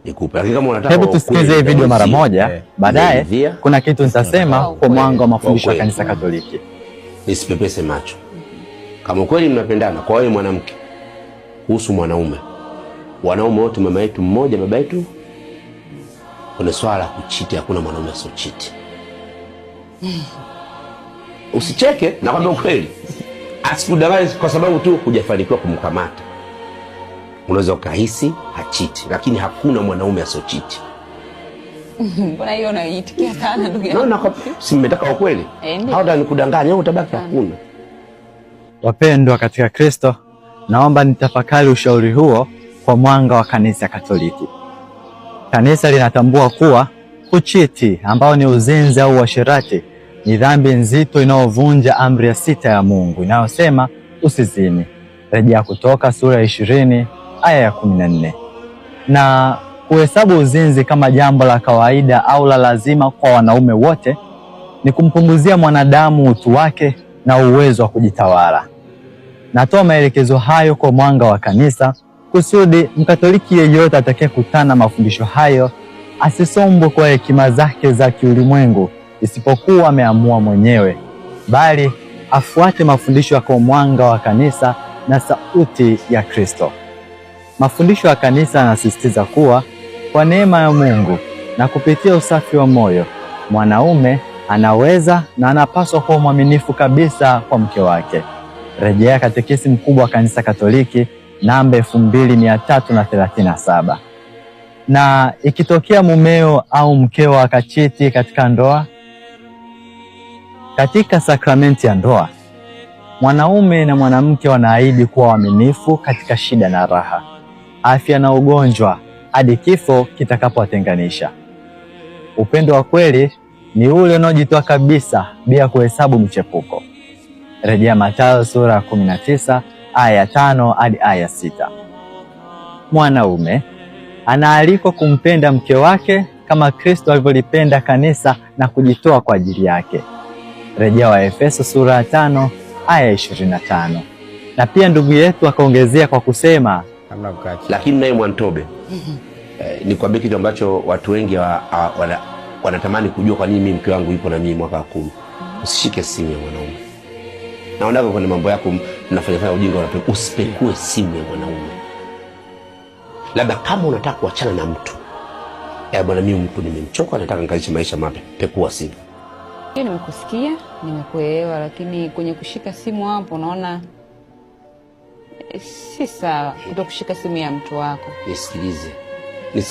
Nikupe. Lakini kama unataka Hebu tusikize hii video mara moja, baadaye nimeridhia. kuna kitu nitasema Kwa kwa ukweli. mwanga wa mafundisho ya Kwa Kanisa Katoliki. Nisipepese macho. Kama kweli mnapendana, kwa wewe mwanamke, kuhusu mwanaume, wanaume wote mama yetu mmoja, baba yetu. Kuna swala la kuchiti, hakuna mwanaume asiochiti. Usicheke, nakwambia ukweli, asikudanganye kwa sababu tu hujafanikiwa kumkamata. Unaweza ukahisi hachiti, lakini hakuna mwanaume asiochiti. Mbona hiyo unaitikia sana ndugu No, yangu? si mmetaka ukweli? Eh, ndio. Hata nikudanganya, utabaki hakuna. Wapendwa katika Kristo, naomba nitafakari ushauri huo kwa mwanga wa Kanisa Katoliki. Kanisa linatambua kuwa kuchiti, ambao ni uzinzi au uasherati, ni dhambi nzito inayovunja amri ya sita ya Mungu inayosema usizini. Rejea Kutoka sura ya 20 aya ya 14. Na kuhesabu uzinzi kama jambo la kawaida au la lazima kwa wanaume wote ni kumpunguzia mwanadamu utu wake na uwezo wa kujitawala. Natoa maelekezo hayo kwa mwanga wa kanisa kusudi Mkatoliki yeyote atakayekutana mafundisho hayo asisombwe kwa hekima zake za kiulimwengu, isipokuwa ameamua mwenyewe, bali afuate mafundisho kwa mwanga wa kanisa na sauti ya Kristo. Mafundisho ya kanisa yanasisitiza kuwa kwa neema ya Mungu na kupitia usafi wa moyo, mwanaume anaweza na anapaswa kuwa mwaminifu kabisa kwa mke wake. Rejea Katekesi Mkubwa wa Kanisa Katoliki namba 2337. Na ikitokea mumeo au mkeo akachiti katika ndoa, katika sakramenti ya ndoa, mwanaume na mwanamke wanaahidi kuwa waaminifu katika shida na raha, afya na ugonjwa, hadi kifo kitakapowatenganisha. Upendo wa kweli ni ule unaojitoa kabisa bila kuhesabu michepuko. Rejea Mathayo sura ya 19 aya ya 5 hadi aya ya 6. Mwanaume anaalikwa kumpenda mke wake kama Kristo alivyolipenda kanisa na kujitoa kwa ajili yake. Rejea Waefeso sura ya 5 aya ya 25. Na pia ndugu yetu akaongezea kwa kusema, Hamna kukaa chini. Lakini naye Mwantobe, nikwambie kitu ambacho watu wengi wanatamani kujua, kwa nini mimi mke wangu yupo na mimi mwaka wa 10. Usishike simu ya mwanaume. Naona kwenye mambo yako mnafanya fanya ujinga, usipekue simu ya mwanaume. Labda kama unataka kuachana na mtu, bwana, mimi mtu nimemchoka, nataka nikaanzishe maisha mapya, pekua simu. Hiyo nimekusikia, nimekuelewa, lakini kwenye kushika simu hapo naona si sawa kuto kushika simu ya mtu wako. Nisikilize.